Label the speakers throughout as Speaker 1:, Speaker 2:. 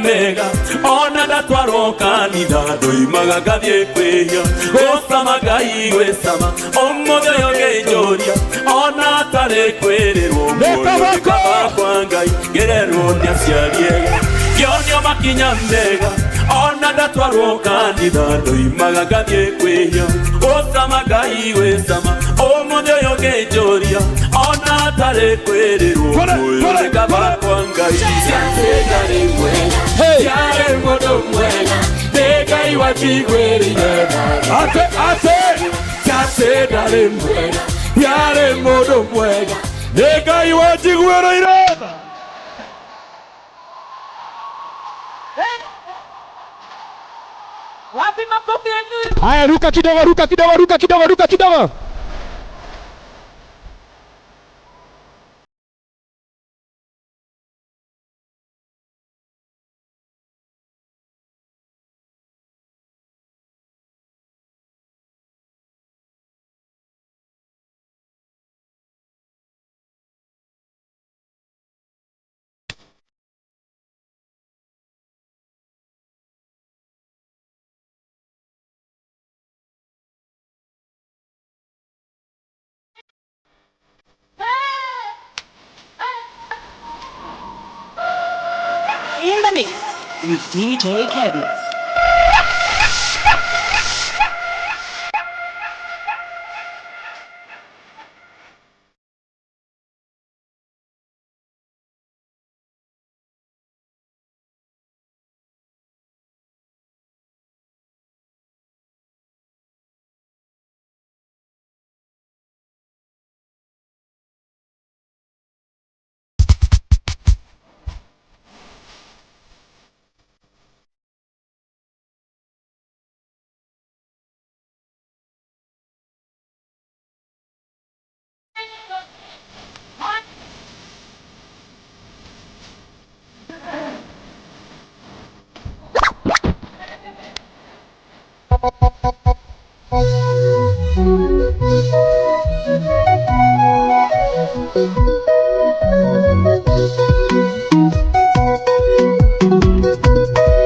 Speaker 1: mega ona ndatwarwo kanitha ndoimaga ngathiĩ kwĩhia gũcama Ngai gwĩcama ũmũthĩ ũyũ ngĩnjũria ona atarĩ kwĩrĩrwo muoyo nĩ kaba kwa Ngai ngĩrerwo nĩ aciari ega ngĩonio makinya mega ona ndatwarwo kanitha ndoimaga ngathiĩ kwĩhia gũcama Ngai gwĩcama ũmũthĩ ũyũ ngĩnjũria ona atarĩ kwĩrĩrwo muoyo nĩ kaba kwa Ngai.
Speaker 2: Ndarĩ mwega, ndarĩ mũndũ mwega, nĩ Ngai wanjiguĩrĩire tha.
Speaker 3: Ate, ate.
Speaker 2: Tate ndarĩ mwega, ndarĩ mũndũ mwega,
Speaker 3: Nĩ Ngai wanjiguĩrĩire tha.
Speaker 2: Wapi makofi yenu?
Speaker 3: Haya, ruka kidogo, ruka kidogo, ruka kidogo, ruka kidogo.
Speaker 4: In the mix with DJ Kevin.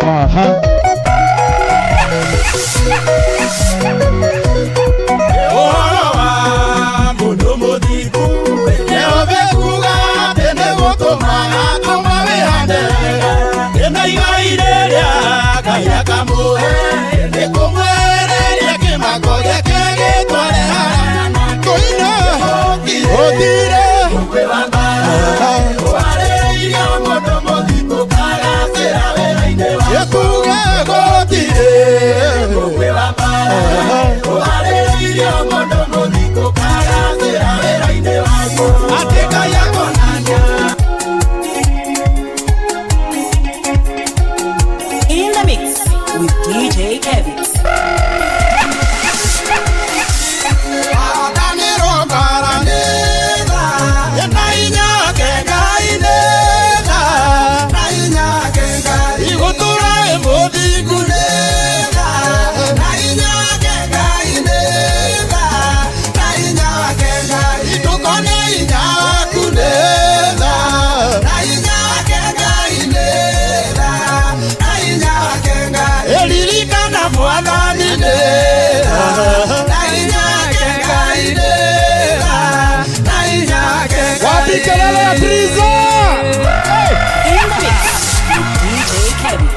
Speaker 3: Aha.
Speaker 5: Ũhoro wa mũndũ mũthingu Jehova ekuuga atĩ nĩ gũtũma atũma wĩhande wega ĩna igai rĩrĩa Ngai akamũhe nĩ kũmwehereria kĩmako gĩake gĩtware haraya
Speaker 3: Koina. Otire.
Speaker 5: Mũgwĩ wa mbara ũharĩirio mũndũ mũthingu kagacĩra wĩra-inĩ wake
Speaker 3: Ekuge gotire.
Speaker 5: Mũgwĩ wa mbara ũharĩirio mũndũ mũthingu kagacĩra wĩra-inĩ wake atĩ Ngai akonania.
Speaker 4: In the mix with DJ Kevin.
Speaker 5: Eririkana mwathani nĩra na inyake Ngai nĩra na inyake Ngai.
Speaker 3: Wapi kelele ya Triza?
Speaker 4: In the mix with DJ Kevin.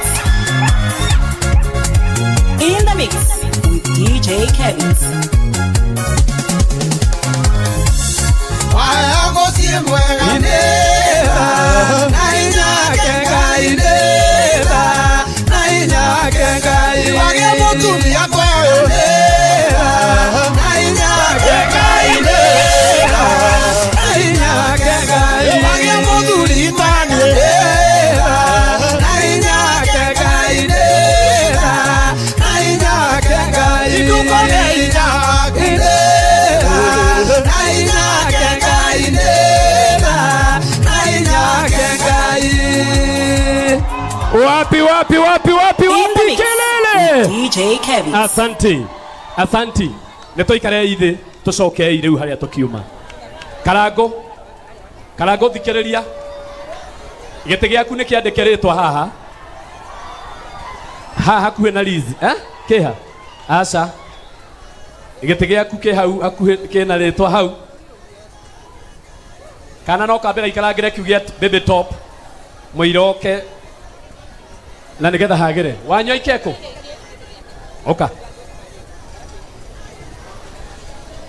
Speaker 4: In the mix with DJ Kevin.
Speaker 5: Waya mũciĩ mwega nĩra na inyake Ngai nĩra na inyake Ngai. Wage mũtumia kweo nĩra na inyake Ngai nĩra na inyake Ngai. Wage mũthuri tani nĩra na inyake Ngai nĩra na inyake Ngai. Ituko nĩ inyake nĩra na inyake Ngai nĩra na inyake Ngai.
Speaker 3: Wapi wapi wapi wapi
Speaker 4: In the
Speaker 3: wapi
Speaker 4: mix
Speaker 3: kelele?
Speaker 4: with DJ Kevin.
Speaker 3: Asante. Asante. Nĩ tũikare ithĩ tũcokei rĩu harĩa tũkiuma. Karango. Karango thikĩrĩria. Gĩtĩ gĩaku nĩ kĩandĩke rĩtwa haha. Haha hakuhĩ na Liz, eh? Kĩha? Aca. Gĩtĩ gĩaku kĩ hau hakuhĩ kĩna rĩtwa hau. Kana no kambe gaikarangĩre kiu gĩa baby top. Mũiroke na nĩgetha hagĩre. Wanyua ikeko? Oka.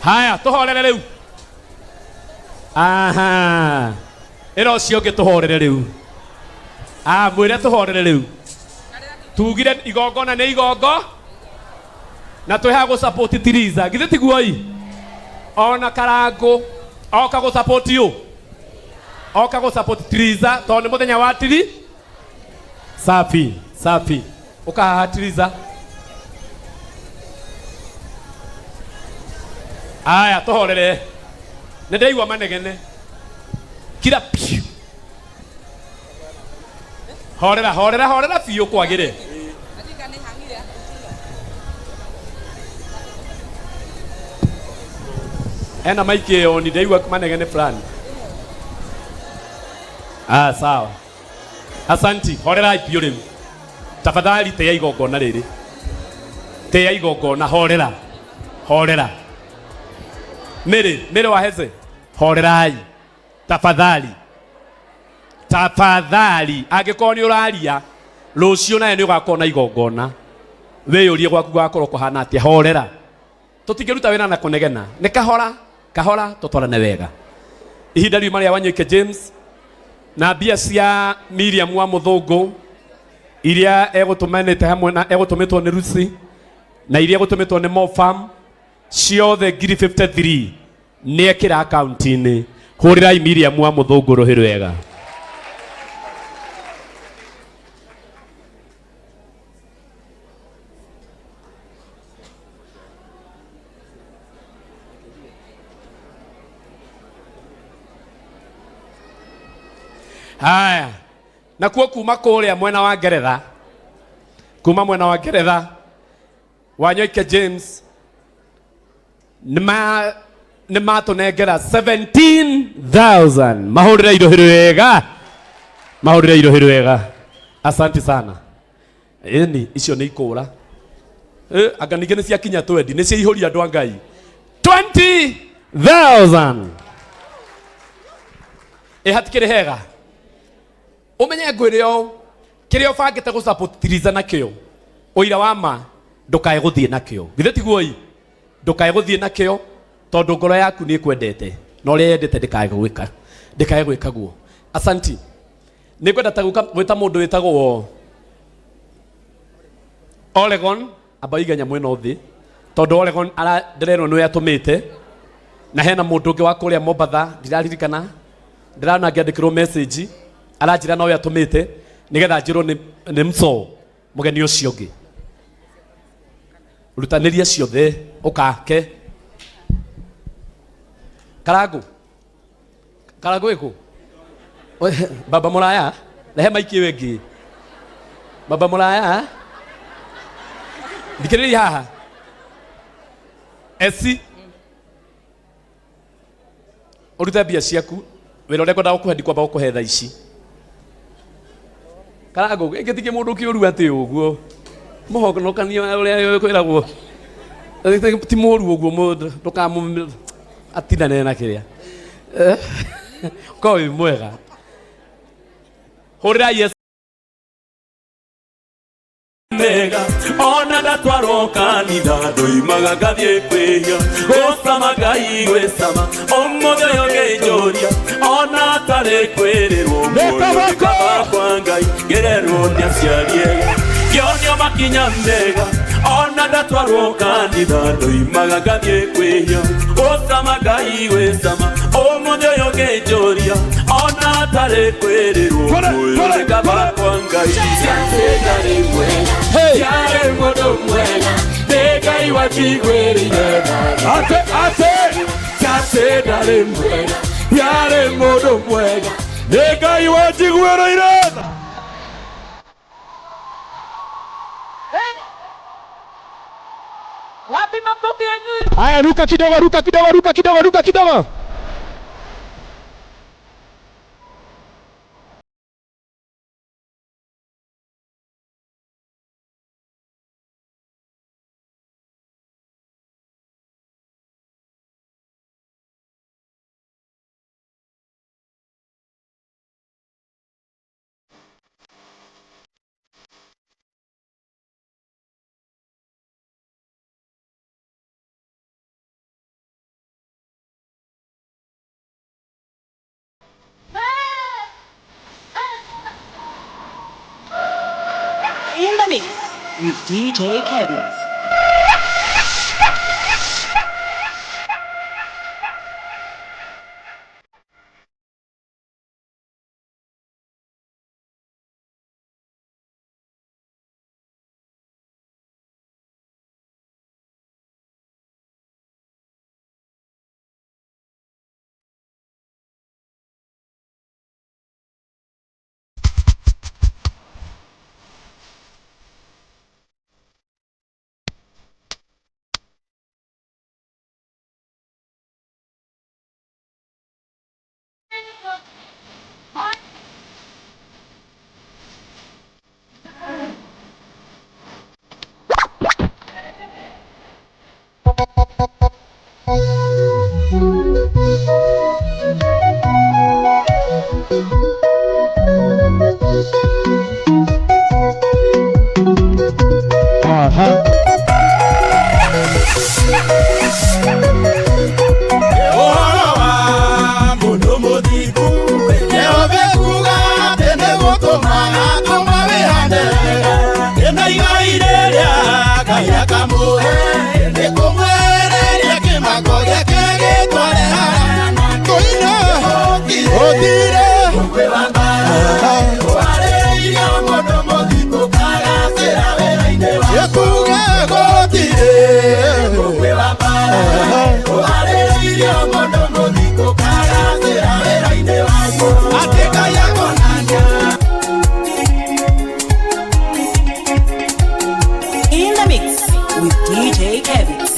Speaker 3: Haya, tũhorere rĩu. Aha. Ĩra ũcio ũngĩ tũhorere rĩu. Ah, mwĩre tũhorere rĩu. Tugire igongona nĩ igongo na twĩ haha gũ support Tiriza. Githĩ tiguo i? Ona Karangũ oka gũ support ũ? Oka gũ support Tiriza tondũ nĩ mũthenya wa tiri. Safi, safi. Ũka haha Tiriza. Aya, tũhorere. Nĩ ndaigua manegene. Kira piu. Horera, horera, horera biũ kwagĩre. Ena maiki ĩyo ni ndaigua manegene fulani. Ah, sawa. Asanti, horerai biũ rĩu. Tafadhali tĩya igongona rĩrĩ. Tĩya igongona, horera. Horera. Mary, Mary wa Heze, horerai. Tafadhali. Tafadhali, angĩkorwo nĩ ũraria, rũciũ nawe nĩ ũgakorwo na igongona. Wĩyũrie gwaku gwakorwo kũhana atĩa, horera. Tũtingĩruta wĩra na kũnegena. Nĩ kahora, kahora tũtwarane wega. Ihinda riuma rĩa Wanyoike James na mbia cia Miriam wa Mũthũngũ iria egũtũmanĩte hamwe na egũtũmĩtwo nĩ Lucy na iria egũtũmĩtwo nĩ Mofam ciothe ngiri 53 nĩ ekĩra akaunti-inĩ. Hũrĩrai Miriam wa Mũthũngũ rũhĩ rwega. Haya, nakuo kuma kũrĩa mwena wa Ngeretha, kuma mwena wa Ngeretha Wanyoike James nĩ matũnengera 17,000. Mahũrĩre irohĩ rwega, mahũrĩre irohĩ rwega. Asante sana. Ĩni icio nĩ ikũra. Anga ningĩ nĩ ciakinya twendi, nĩ ciaihũria andũ a Ngai 20,000. Ĩ hatikĩrĩ hega. Ũmenye ngwĩre ũũ, kĩrĩa ũbangĩte gũ support Tiriza nakĩo, ũira wa ma ndũkae gũthiĩ nakĩo. Githĩ tiguo i? Ndũkae gũthiĩ nakĩo tondũ ngoro yaku nĩ ĩkwendete na ũrĩa yendete ndĩkae gwĩka, ndĩkae gwĩka guo. Asanti. Nĩ ngwenda ta gwĩta mũndũ wĩtagwo Oregon, amba ũige nyamũ ĩno thĩ tondũ Oregon ndĩrerwo nĩwe atũmĩte, na hena mũndũ ũngĩ wa kũrĩa Mombatha ndiraririkana, ndĩrona ngĩandĩkĩrwo message aranjĩra nowe atũmĩte nĩgetha njĩrwo nĩ mso mũgeni ũcio ũngĩ. Rutanĩria ciothe ũkake. Karangũ, Karangũ ĩkũ? Baba mũraya, rehe maiki ĩyo ĩngĩ. Baba mũraya, thikĩrĩria haha. Esi, ũrute mbia ciaku, wĩra ũrĩa ngwendaga gũkũhe ndikwamba gũkũhe thaa ici. Karangũ, gĩkĩ ti kĩmũndũ kĩũru atĩ ũguo. Mũhonokania ũrĩa kwĩragwo. Ti mũũru ũguo mũndũ, ndũkamũ atindane na kĩrĩa. Korwo wĩ mwega. Hũrĩra Yesu.
Speaker 1: Mega ona ndatwarwo kanitha ndoimaga ngathiĩ kwĩhia gũcama Ngai gwĩcama ũmũthĩ ũyũ ngĩnjũria ona atarĩ kwĩrĩrwo muoyo nĩ kaba kwa Ngai ngĩrerwo nĩ aciari ega ngĩonio makinya mega ona ndatwarwo kanitha ndoimaga ngathiĩ kwĩhia gũcama Ngai gwĩcama ũmũthĩ ũyũ ngĩnjũria ona atarĩ kwĩrĩrwo muoyo nĩ kaba kwa Ngai.
Speaker 2: Yarĩ mũndũ mwega, nĩ Ngai wanjiguĩrĩire tha. Ate, ate, tate ndarĩ mwega, yarĩ mũndũ mwega, nĩ Ngai wanjiguĩrĩire tha.
Speaker 4: Wapi makofi yenu?
Speaker 2: Haya, ruka kidogo, ruka kidogo, ruka kidogo, ruka kidogo.
Speaker 4: In the mix with DJ Kevins.
Speaker 5: Ũhoro wa mũndũ mũthingu Jehova ekuuga atĩ nĩgũtũma atũma wĩhande wega ĩna igai rĩrĩa Ngai akamũhe nĩ kũmwehereria kĩmako gĩake gĩtware haraya kũina ũthire ũharĩirio mũndũ mũthingu kagacĩra wĩra-inĩ wake ekuuga gũtirĩ ũharĩirio mũndũ mũthingu kagacĩra wĩra-inĩ wake atĩ Ngai akonania.
Speaker 4: In the mix with DJ Kevins.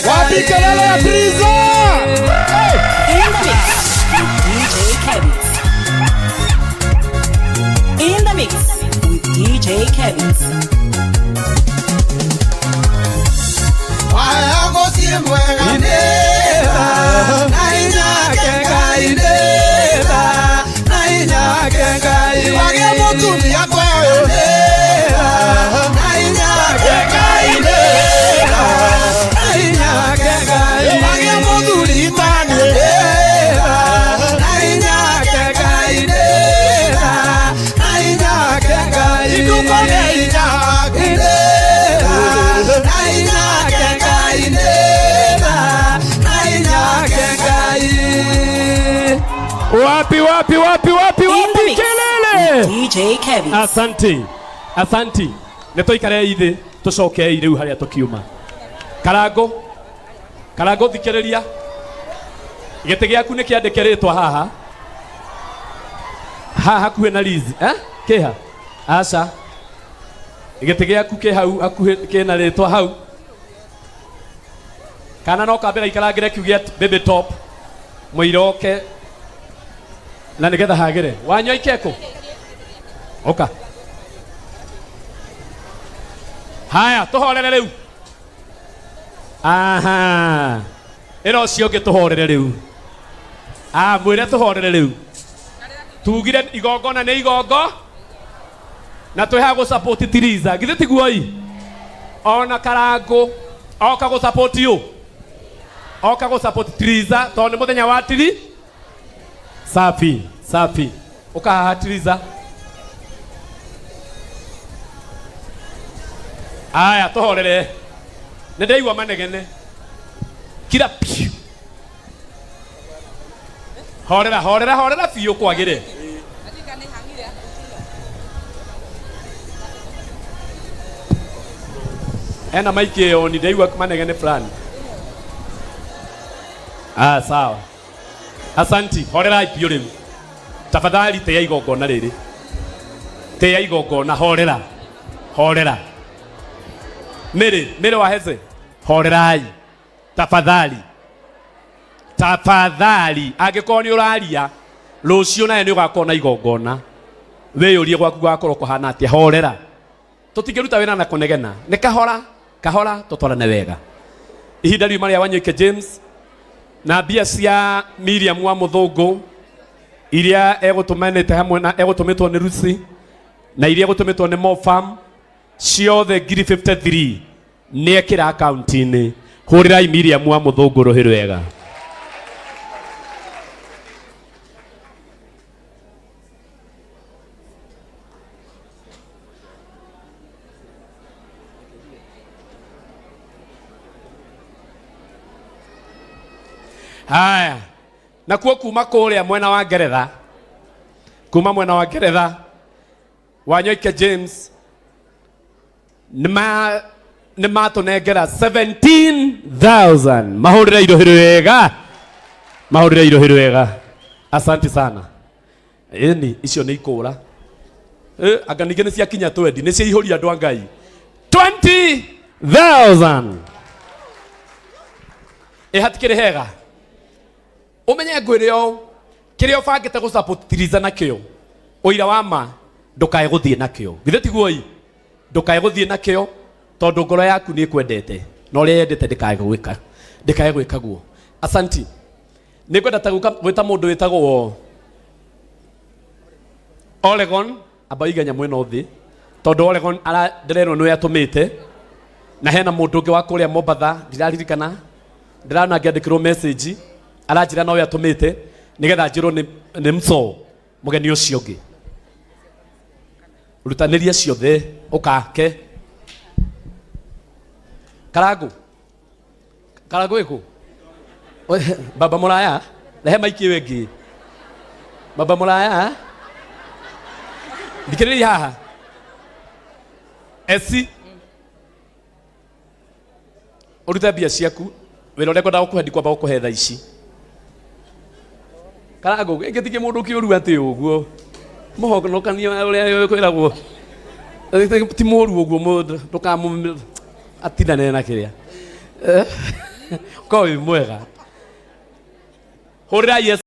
Speaker 2: Wapi kelele ya Triza?
Speaker 4: In the mix with DJ Kevins. In the mix with DJ Kevins.
Speaker 3: Wapi wapi wapi wapi
Speaker 4: In the
Speaker 3: wapi
Speaker 4: mix
Speaker 3: kelele?
Speaker 4: with DJ Kevins.
Speaker 3: Asante. Asante. Nĩ tũikare ithĩ tũcokei rĩu harĩa tũkiuma. Karango. Karango thikĩrĩria. Gĩtĩ gĩaku nĩ kĩandĩke rĩtwa haha. Haha hakuhĩ na Liz. Eh? Kĩha? Aca. Gĩtĩ gĩaku kĩ hau hakuhĩ kĩna rĩtwa hau. Kana no kambe gaikarangĩre kiu gĩa baby top. Mũiroke na nĩgetha hagĩre. Wanyua ikeko? Oka. Haya, tũhorere rĩu. Aha. Ĩno ũcio ũngĩ tũhorere rĩu. Ah, mwĩre tũhorere rĩu. Tugire igongona nĩ igongo na twĩ haha gũ-support Tiriza. Githĩ tiguo ĩ? Ona Karangũ oka gũ-support ũ? Oka gũ-support Tiriza tondũ nĩ mũthenya wa tiri. Safi, safi. Ũka haha Tiriza. Aya, tũhorere. Nĩ ndaigua manegene. Kira piu. Horera, horera, horera biũ kwagĩre. Ena maiki ĩyo ni ndaigua manegene fulani. Ah, sawa. Asanti, horera biũ rĩu. Tafadhali tĩa igongona rĩrĩ. Tĩa igongona, horera. Horera. Mary, Mary wa Heze. Horerai. Tafadhali. Tafadhali angĩkorwo nĩ ũraria rũciũ nawe nĩ ũgakorwo na igongona, wĩyũrie gwaku gwakorwo kũhana atĩa. Horera, tũtingĩruta wĩra na kũnegena, nĩ kahora kahora tũtwarane wega. Ihinda riuma rĩa Wanyoike James na mbia cia Miriam wa Mũthũngũ iria egũtũmanĩte hamwe na egũtũmĩtwo nĩ Lucy na iria egũtũmĩtwo nĩ Mofam ciothe 53 nĩ ekĩra akaunti-inĩ. Hũrĩrai Miriam wa Mũthũngũ rũhĩ rwega. Haya, nakuo kuma kũrĩa mwena wa Ngeretha, kuma mwena wa Ngeretha Wanyoike James nĩ matũnengera 17,000. Mahũrĩre irohĩ wega, mahũrĩre irohĩ wega. Asante sana. Ĩni icio nĩ ikũra. Anga ningĩ nĩ ciakinya twendi, nĩ ciaihũria andũ a Ngai 20,000. Ĩ hatikĩrĩ hega. Ũmenye ngwĩre ũũ, kĩrĩa ũbangĩte gũsapotiriza nakĩo ũira wa ma ndũkae gũthiĩ nakĩo. Githĩ tiguo ĩ? Ndũkae gũthiĩ nakĩo tondũ ngoro yaku nĩ ĩkwendete na ũrĩa yendete ndĩkae gwĩka, ndĩkae gwĩka guo. Asanti. Nĩ ngwenda ta gwĩta mũndũ wĩtagwo Oregon, amba ũige nyamũ ĩno thĩ tondũ Oregon ndĩrerwo nĩwe atũmĩte, na hena mũndũ ũngĩ wa kũrĩa Mombatha ndiraririkana, ndĩrona ngĩandĩkĩrwo message aranjĩra nowe atũmĩte nĩgetha njĩrwo nĩ mso mũgeni ũcio ũngĩ. Rutanĩria ciothe ũkake. Karangu, Karangu ĩkũ? Baba mũraya, rehe maiki ĩyo ĩngĩ. Baba mũraya, thikĩrĩria haha. Esi, ũrute mbia ciaku, wĩra ũrĩa ngwendaga gũkũhe ndikwamba gũkũhe thaa ici. Karangu, gĩkĩ ti kĩmũndũ kĩũru atĩ ũguo. Mũhonokania ũrĩa kwĩragwo. Ti mũru ũguo mũndũ, ndũkamũ atindane na kĩrĩa. Korwo wĩ mwega. Hũrĩra Yesu.